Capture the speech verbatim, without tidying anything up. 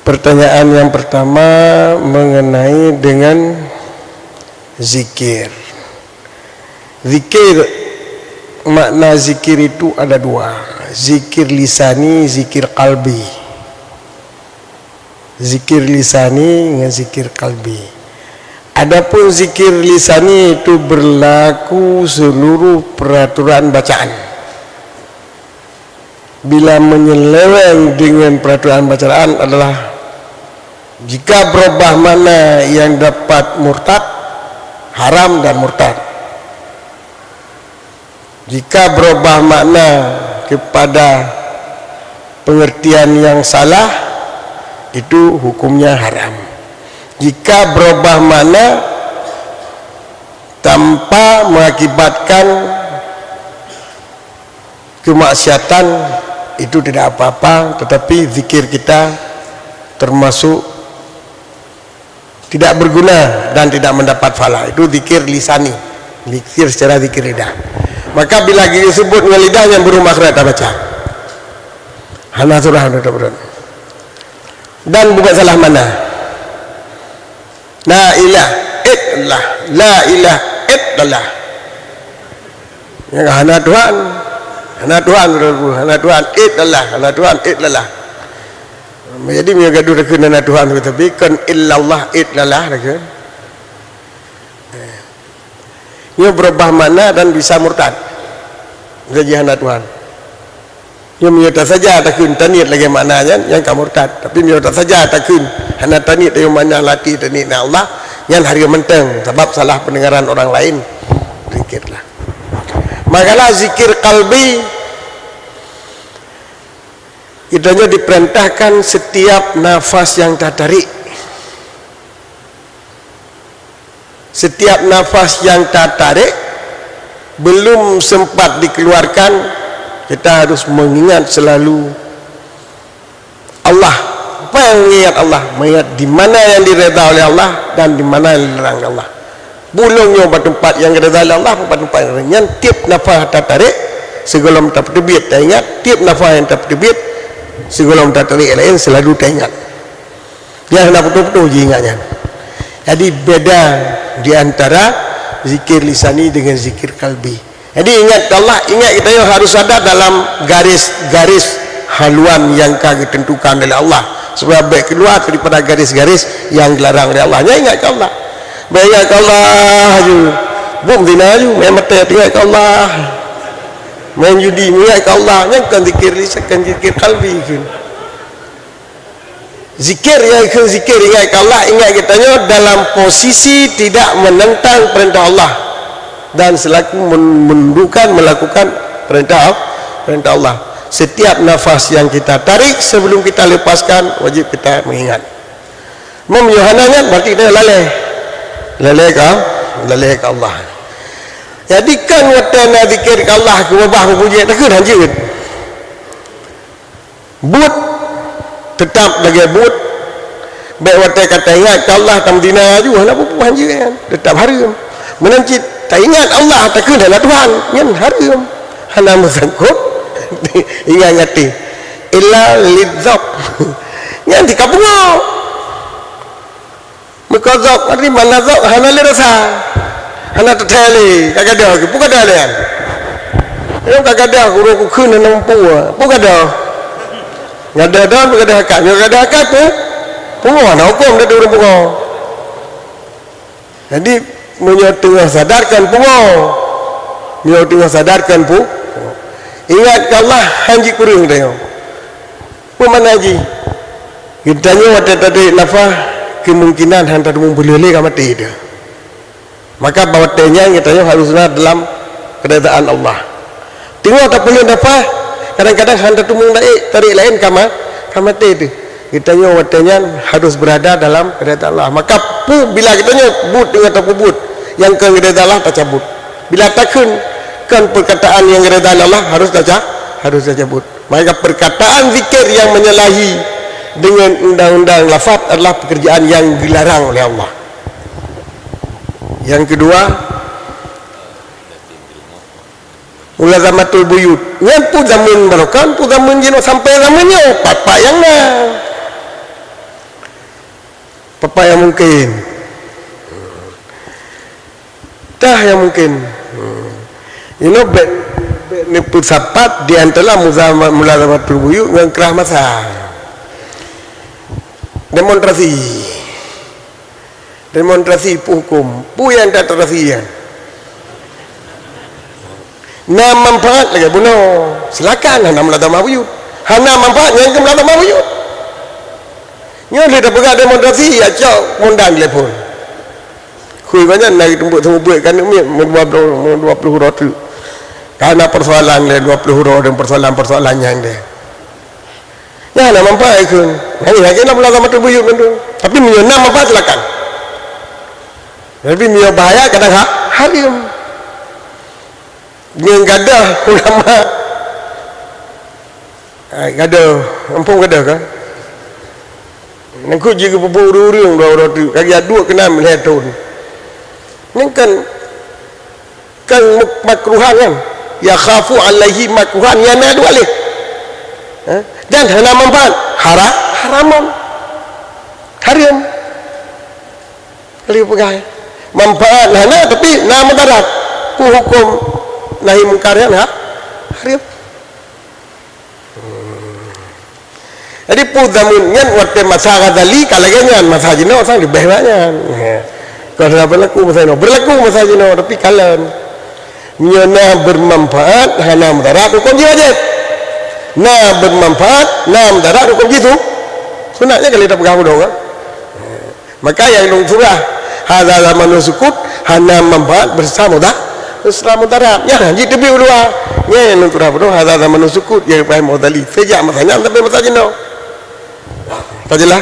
Pertanyaan yang pertama mengenai dengan zikir. Zikir, makna zikir itu ada dua, zikir lisani, zikir kalbi. Zikir lisani dengan zikir kalbi. Adapun zikir lisani itu berlaku seluruh peraturan bacaan. Bila menyeleweng dengan peraturan bacaan adalah jika berubah makna yang dapat murtad, haram dan murtad. Jika berubah makna kepada pengertian yang salah, itu hukumnya haram. Jika berubah makna tanpa mengakibatkan kemaksiatan, itu tidak apa-apa, tetapi zikir kita termasuk tidak berguna dan tidak mendapat pahala. Itu zikir lisani, zikir secara zikir lidah. Maka bila disebut dengan lidah, nyang beurumoh akhirat tabaca. Hana surah, hana surah. Dan bukan salah makna. La ilaha illallah, la ilaha illallah. Nyang hana Tuhan, hana Tuhan, hana Tuhan illallah, hana Tuhan illallah. Jadi meunyoe gaduh takheun hana Tuhan, tapi kon illallah illallah takheun. Nyoe berubah makna dan bisa murtad. Jadi hana Tuhan. Nyoe meunyoe tasaja takheun taniet lagée makna nyan, nyan ka murtad. Tapi meunyoe tasaja takheun hana taniet lagée makna lati taniet na Allah, nyan hareuem mantong sabab salah pendengaran orang lain. Zikirlah. Makalah zikir kalbi, geutanyoe diperintahkan setiap nafas yang tatarik. Setiap nafas yang tatarik belum sempat dikeluarkan, kita harus mengingat selalu Allah. Apa yang mengingat Allah? Mengingat di mana yang direda oleh Allah dan di mana yang dilarang oleh Allah. Bulong nyoe bak teumpat nyang geureda lé Allah, bak teumpat nyang nyan tiep nafah tatarék sigohlom tapeuteubiet taingat, tiep nafah nyang tapeuteubiet sigohlom tatarék laén selalu taingat. Nyang hana putôh-putôh jiingat nyan. Jadi beda di antara zikir lisani dengan zikir kalbi. Jadi ingat Allah, ingat kita nyoe harus ada dalam garis-garis haluan nyang ka geuteuntukan oleh Allah, supaya bék keuluar daripada garis-garis nyang geularang oleh Allah. Nyan ingat keu Allah. Bék ingat keu Allah laju. Bum zina laju, main maté ingat keu Allah. Main judi ingat keu Allah. Nyan kon zikir lisan, kon zikir kalbi. Zikir nyang kheun zikir ingat keu Allah, ingat geutanyoe dalam posisi tidak menentang perintah Allah dan selaku men-, menundukkan melakukan perintah, perintah Allah. Setiap nafas yang kita tarik sebelum kita lepaskan, wajib kita mengingat. Meunyoe hana ingat, berarti kita lalai. Lalai ka, lalai keu Allah. Jadi kan watée na zikir keu Allah, keu babah, keu puji, takheun hanjeuet. Buet, teutap lagée buet. Bék watée ka taingat keu Allah, tameudina laju, hana peue-peue hanjeuet nyan, teutap hareuem. Meunan cit taingat Allah, takheun hana Tuhan, nyan hareuem. Hana meusangkot ingat ngon até. Illa lidzok. Nyan tika pungo. Meukodok, arti mana zok hana lé rasa. Hana teuthée lé, ka gadôh, peue gadôh lé nyan? Nyoe ka gadôh, ureuëng kukheun hana mampu, peue gadôh? Gadôh don, peue gadôh akai? Nyoe gadôh akai peue? Pungo, hana huköm dari ureuëng pungo. Jadi, meunyoe teungoh sadar kan pungo. Meunyoe teungoh sadar kan pu-, ingat keu Allah, han jikureueng tanyoe. Peue makna jih? Geutanyoe watée tatarék nafah, kemungkinan han tateumé beuleueh lé ka maté teuh. Maka bak watée nyan geutanyoe harôh na dalam keuridaan Allah. Teungoh tapeuleueh nafah, kadang-kadang han tateumé tarék, tarék laén ka ma-, ka maté teuh. Geutanyoe watée nyan harôh beurada dalam keuridaan Allah. Maka peue bila geutanyoe buet teungoh tapeubuet nyang kon keuridaan Allah tacabut. Bila takheun kon peukataan nyang keuridaan Allah harôh taca-, harôh tacabut. Maka perkataan zikir yang menyalahi dengan undang-undang lafaz adalah pekerjaan yang dilarang oleh Allah. Yang kedua, mulazamatul buyut. Nyan peue zaman barokah, peue zaman jinoe sampai zaman nyoe, pat-pat nyang na. Apa yang mungkin? Dah yang mungkin. Inoe bèk, bèk neupeusapat di antara muza-, mulazamatul buyut ngon krah masa. Demonstrasi. Demonstrasi peue huköm. Peue nyang demonstrasi nyan? Na manfaat lagèe bunoe, silakan, hana mulazamah buyut. Hana manfaat, nyan keuh mulazamah buyut. Nyoe lé tapeugah demonstrasi, ya cok mundan telepon. Khui banyak na tumbuk seumeubeuet kan, mi dua puluh, dua puluh uroe teuk. Ka na persoalan lé dua puluh uroe dan persoalan-persoalan nyang deh. Nyan na manfaat kheun. Nyan lagèe na mulazamatul buyut kan tu. Tapi meunyoe na manfaat, silakan. Tapi meunyoe bahaya, kadang ha-, hareuem. Nyan gadoh ulama. Ai, gadoh, ampôn gadoh kan? Nangkut jih geupeubuet ureueng-ureueng dua uroe teuk, ka geujak duek keunan lhèe thôn. Nyan kan, kan mak-, makruhan kan? Yakhafu alaihi makruhan, nyan na dua lé. Ha? Dan hana manfaat, hara-, haramun. Hareuem. Kali peugah, manfaat hana, tapi na mudarat. Peue huköm nahi mungkar nyan, ha? Hareuem. Jadi, peue zaman nyan watèe masa Ghazali ka lagèe nyan, masa jinoe sang leubeh bak nyan. Ya. Kon hana beurlaku masa jinoe. Beurlaku masa jinoe, tapi kalon. Meunyoe na beumanfaat, hana mudarat, huköm jih wajéb. Na beumanfaat, na mudarat, huköm jih su-, sunat. Nyan ka lheueh tapeugah bunoe, kan? Maka nyang lôn surah, hadza zamanu sukut, hana manfaat beuseusa muda-, beuseusa mudarat. Nyan jiteubiet u luwa. Nyan nyang lôn surah bunoe, hadza zamanu sukut, nyang geupeugah Imam Ghazali. Sejak masa nyan sampai masa jinoe. Ka jeulaih?